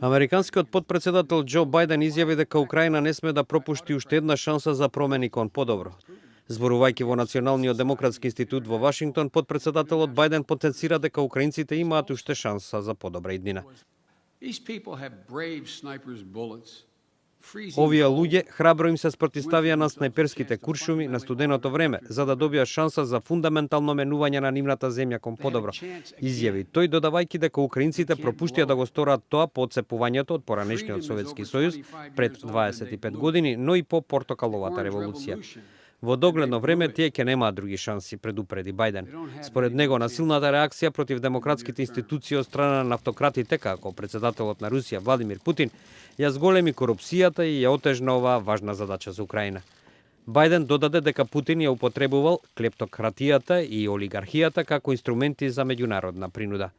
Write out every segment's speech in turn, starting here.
Американскиот потпредседател Џо Бајден изјави дека Украина не сме да пропушти уште една шанса за промени кон подобро. Зборувајќи во Националниот демократски институт во Вашингтон, потпредседателот Бајден потенцира дека украинците имаат уште шанса за подобра иднина. Овие луѓе храбро им се спротивставија на снайперските куршуми на студеното време, за да добијат шанса за фундаментално менување на нивната земја кон подобро. Изјави тој, додавајќи дека украинците пропуштија да го стораат тоа по отцепувањето од поранешниот Советски сојуз пред 25 години, но и по портокаловата револуција. Во догледно време тие ќе немаат други шанси, предупреди Бајден. Според него, насилната реакција против демократските институции од страна на автократите, како председателот на Русија Владимир Путин, ја зголеми корупцијата и ја отежна оваа важна задача за Украина. Бајден додаде дека Путин ја употребувал клептократијата и олигархијата како инструменти за меѓународна принуда.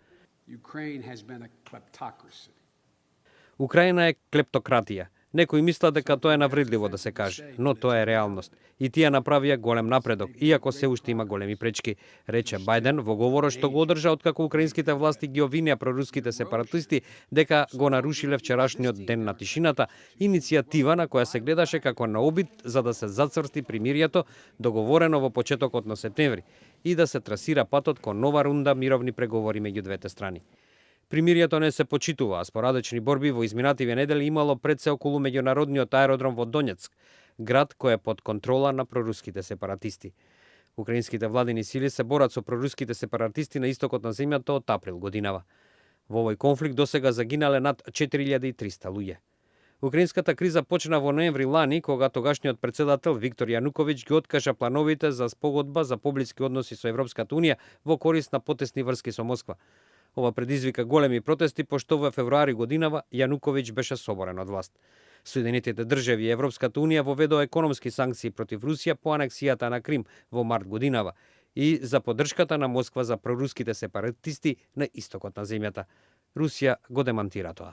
Украина е клептократија. Некои мислат дека тоа е навредливо да се каже, но тоа е реалност. И тие направија голем напредок, иако се уште има големи пречки, рече Бајден во говорот што го одржа откако украинските власти ги обвинија проруските сепаратисти дека го нарушиле вчерашниот ден на тишината, иницијатива на која се гледаше како на обид за да се зацврсти примирието договорено во почетокот на септември и да се трасира патот кон нова рунда мировни преговори меѓу двете страни. Примирието не се почитува, а спорадични борби во изминативе недели имало пред се околу меѓународниот аеродром во Донецк, град кој е под контрола на проруските сепаратисти. Украинските владини сили се борат со проруските сепаратисти на истокот на земјата од април годинава. Во овој конфликт досега загинале над 4300 луѓе. Украинската криза почна во ноември лани, кога тогашниот председател Виктор Јануковиќ ги откажа плановите за спогодба за поблиски односи со Европската унија во корист на потесни врски со Москва. Ова предизвика големи протести, пошто во февруари годинава Јануковиќ беше соборен од власт. Соединетите држави и Европската унија воведоа економски санкции против Русија по анексијата на Крим во март годинава и за поддршката на Москва за проруските сепаратисти на истокот на земјата. Русија го демантира тоа.